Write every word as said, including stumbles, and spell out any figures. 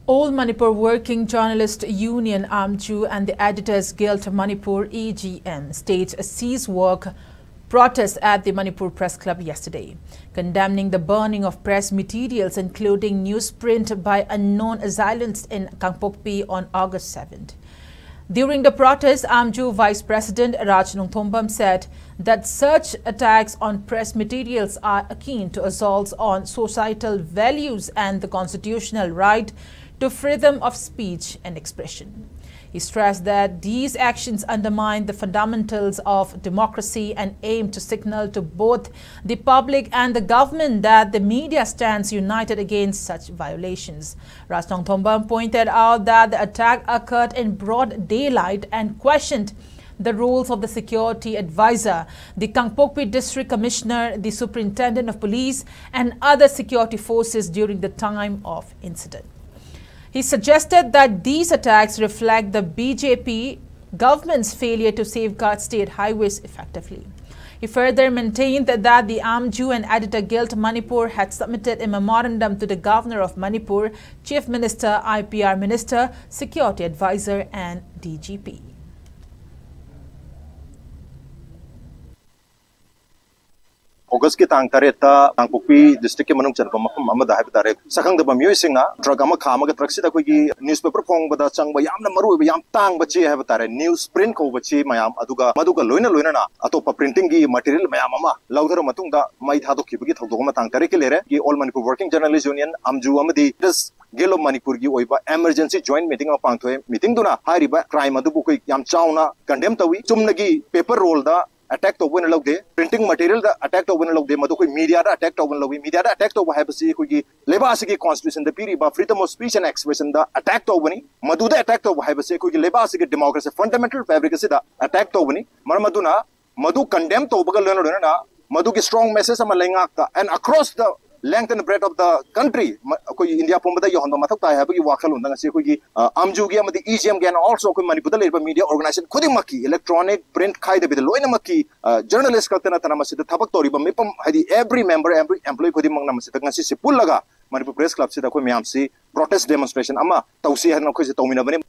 All Manipur Working Journalist Union, AMJU, and the Editors Guild Manipur, E G M, staged a cease work protest at the Manipur Press Club yesterday, condemning the burning of press materials, including newsprint by unknown assailants in Kangpokpi on August seventh. During the protest, AMJU Vice President Raj Nongthombam said that such attacks on press materials are akin to assaults on societal values and the constitutional right to freedom of speech and expression. He stressed that these actions undermine the fundamentals of democracy and aim to signal to both the public and the government that the media stands united against such violations. Raj Nongthombam pointed out that the attack occurred in broad daylight and questioned the roles of the security advisor, the Kangpokpi District Commissioner, the Superintendent of Police, and other security forces during the time of incident. He suggested that these attacks reflect the B J P government's failure to safeguard state highways effectively. He further maintained that the AMJU and Editor Guild Manipur had submitted a memorandum to the Governor of Manipur, Chief Minister, I P R Minister, Security Advisor, and D G P. ꯑꯣꯒꯁꯀꯤ ꯇꯥꯡ ꯇꯔꯦꯠꯇ ꯀꯥꯡꯄꯣꯛꯄꯤ ꯗꯤꯁꯇ꯭ꯔꯤꯛꯀꯤ ꯃꯅꯨꯡ ꯆꯟꯕ ꯃꯐꯝ ꯑꯃꯗ ꯍꯥꯏꯕ ꯇꯥꯔꯦ, ꯁꯛꯈꯪꯗꯕ ꯃꯤꯑꯣꯏꯁꯤꯡꯅ ꯇ꯭ꯔꯛ ꯑꯃ ꯈꯥꯝꯃꯒ, ꯇ꯭ꯔꯛꯁꯤꯗ ꯑꯩꯈꯣꯏꯒꯤ ꯅ꯭ꯌꯨꯁꯄꯦꯄꯔ ꯐꯣꯡꯕꯗ ꯆꯪꯕ ꯌꯥꯝꯅ ꯃꯔꯨꯑꯣꯏꯕ, ꯌꯥꯝ ꯇꯥꯡꯕ ꯆꯦ ꯍꯥꯏꯕ ꯇꯥꯔꯦ, ꯅ꯭ꯌꯨꯁ ꯄ꯭ꯔꯤꯟꯠ ꯀꯧꯕ ꯆꯦ ꯃꯌꯥꯝ, ꯑꯗꯨꯒ ꯃꯗꯨꯒ ꯂꯣꯏꯅ ꯂꯣꯏꯅꯅ ꯑꯇꯣꯞꯄ ꯄ꯭ꯔꯤꯟꯇꯤꯡꯒꯤ ꯃꯦꯇꯤꯔꯤꯌꯦꯜ ꯃꯌꯥꯝ ꯑꯃ ꯂꯧꯊꯔ ꯃꯇꯨꯡꯗ ꯃꯩ ꯊꯥꯗꯣꯛꯈꯤꯕꯒꯤ ꯊꯧꯗꯣꯛ ꯑꯃ ꯇꯥꯡ ꯇꯔꯦꯠꯀꯤ ꯂꯩꯔꯦ꯫ All Manipur Working Journalist Union, AMJU ꯑꯃꯗꯤ Editors Guild of Manipurꯒꯤ ꯑꯣꯏꯕ ꯏꯃꯔꯖꯦꯟꯁꯤ ꯖꯣꯏꯟꯠ ꯃꯤꯇꯤꯡ ꯑꯃ ꯄꯥꯡꯊꯣꯛꯑꯦ꯫ ꯃꯤꯇꯤꯡꯗꯨꯅ ꯍꯥꯏꯔꯤꯕ ꯀ꯭ꯔꯥꯏꯝ ꯑꯗꯨꯕꯨ ꯑꯩꯈꯣꯏ ꯌꯥꯝ ꯆꯥꯎꯅ ꯀꯟꯗꯦꯝ ꯇꯧꯏ꯫ ꯆꯨꯝꯅꯒꯤ ꯄꯦꯄꯔ ꯔꯣꯜꯗ ꯑꯦꯇꯦꯛ ꯇꯧꯕ ꯑꯣꯏꯅ ꯂꯧꯗꯦ, ꯄ꯭ꯔꯤꯟꯇꯤꯡ ꯃꯦꯇꯤꯔꯤꯌꯦꯜꯗ ꯑꯦꯇꯦꯛ ꯇꯧꯕ ꯑꯣꯏꯅ ꯂꯧꯗꯦ, ꯃꯗꯨ ꯑꯩꯈꯣꯏ ꯃꯤꯗꯤꯌꯥꯗ ꯑꯦꯇꯦꯛ ꯇꯧꯕ ꯑꯣꯏꯅ ꯂꯧꯏ꯫ ꯃꯤꯗꯤꯌꯥꯗ ꯑꯦꯇꯦꯛ ꯇꯧꯕ ꯍꯥꯏꯕꯁꯤ ꯑꯩꯈꯣꯏꯒꯤ ꯂꯩꯕꯥꯛ ꯑꯁꯤꯒꯤ ꯀꯣꯟꯁꯇꯤꯇ꯭ꯌꯨꯁꯟꯗ ꯄꯤꯔꯤꯕ freedom of speech and expressionꯗ ꯑꯦꯇꯦꯛ ꯇꯧꯕꯅꯤ꯫ ꯃꯗꯨꯗ ꯑꯦꯇꯦꯛ ꯇꯧꯕ ꯍꯥꯏꯕꯁꯤ ꯑꯩꯈꯣꯏꯒꯤ ꯂꯩꯕꯥꯛ ꯑꯁꯤꯒꯤ ꯗꯦꯃꯣꯀ꯭ꯔꯦꯁꯤ ꯐꯟꯗꯥꯃꯦꯟꯇꯜ ꯐꯦꯕ꯭ꯔꯤꯛ ꯑꯁꯤꯗ ꯑꯦꯇꯦꯛ ꯇꯧꯕꯅꯤ꯫ ꯃꯔꯝ ꯑꯗꯨꯅ ꯃꯗꯨ ꯀꯟꯗꯦꯝ ꯇꯧꯕꯒ ꯂꯣꯏꯅ ꯂꯣꯏꯅꯅ ꯃꯗꯨꯒꯤ ꯁ꯭ꯇꯔꯣꯡ ꯃꯦꯁꯦꯖ ꯑꯃ ꯂꯩꯉꯥꯛꯇ and across the length and breadth of the country, ꯑꯩꯈꯣꯏꯒꯤ ꯏꯟꯗꯤꯌꯥ ꯄꯨꯝꯕꯗ ꯌꯧꯍꯟꯕ ꯃꯊꯧ ꯇꯥꯏ ꯍꯥꯏꯕꯒꯤ ꯋꯥꯈꯜꯂꯣꯟꯗ ꯉꯁꯤ ꯑꯩꯈꯣꯏꯒꯤ ꯑ, AMJUꯒꯤ ꯑꯃꯗꯤ EGMꯒꯤ and also ꯑꯩꯈꯣꯏ ꯃꯅꯤꯄꯨꯔꯗ ꯂꯩꯔꯤꯕ ꯃꯤꯗꯤꯌꯥ ꯑꯣꯔꯒꯅꯥꯏꯖꯦꯁꯟ ꯈꯨꯗꯤꯡꯃꯛꯀꯤ, ꯏꯂꯦꯛꯇ꯭ꯔꯣꯅꯤꯛ, ꯄ꯭ꯔꯤꯟꯠ ꯈꯥꯏꯗꯕꯤꯗ ꯂꯣꯏꯅꯃꯛꯀꯤ, ꯑ, ꯖꯔꯅꯦꯂꯤꯁ ꯈꯛꯇ ꯅꯠꯇꯅ ꯃꯁꯤꯗ ꯊꯕꯛ ꯇꯧꯔꯤꯕ ꯃꯤꯄꯨꯝ, ꯍꯥꯏꯗꯤ every member, every employee ꯈꯨꯗꯤꯡꯃꯛꯅ ꯃꯁꯤꯗ ꯉꯁꯤꯁꯦ ꯄꯨꯜꯂꯒ ꯃꯅꯤꯄꯨꯔ ꯄ꯭ꯔꯦꯁ ꯀ꯭ꯂꯕꯁꯤꯗ ꯑꯩꯈꯣꯏ ꯃꯌꯥꯝꯁꯤ ꯄ꯭ꯔꯣꯇꯦꯁ ꯗꯦꯃꯣꯟꯁꯇ꯭ꯔꯦꯁꯟ ꯑꯃ ꯇꯧꯁꯤ ꯍꯥꯏꯗꯅ ꯑꯩꯈꯣꯏꯁꯦ ꯇꯧꯃꯤꯟꯅꯕꯅꯤ꯫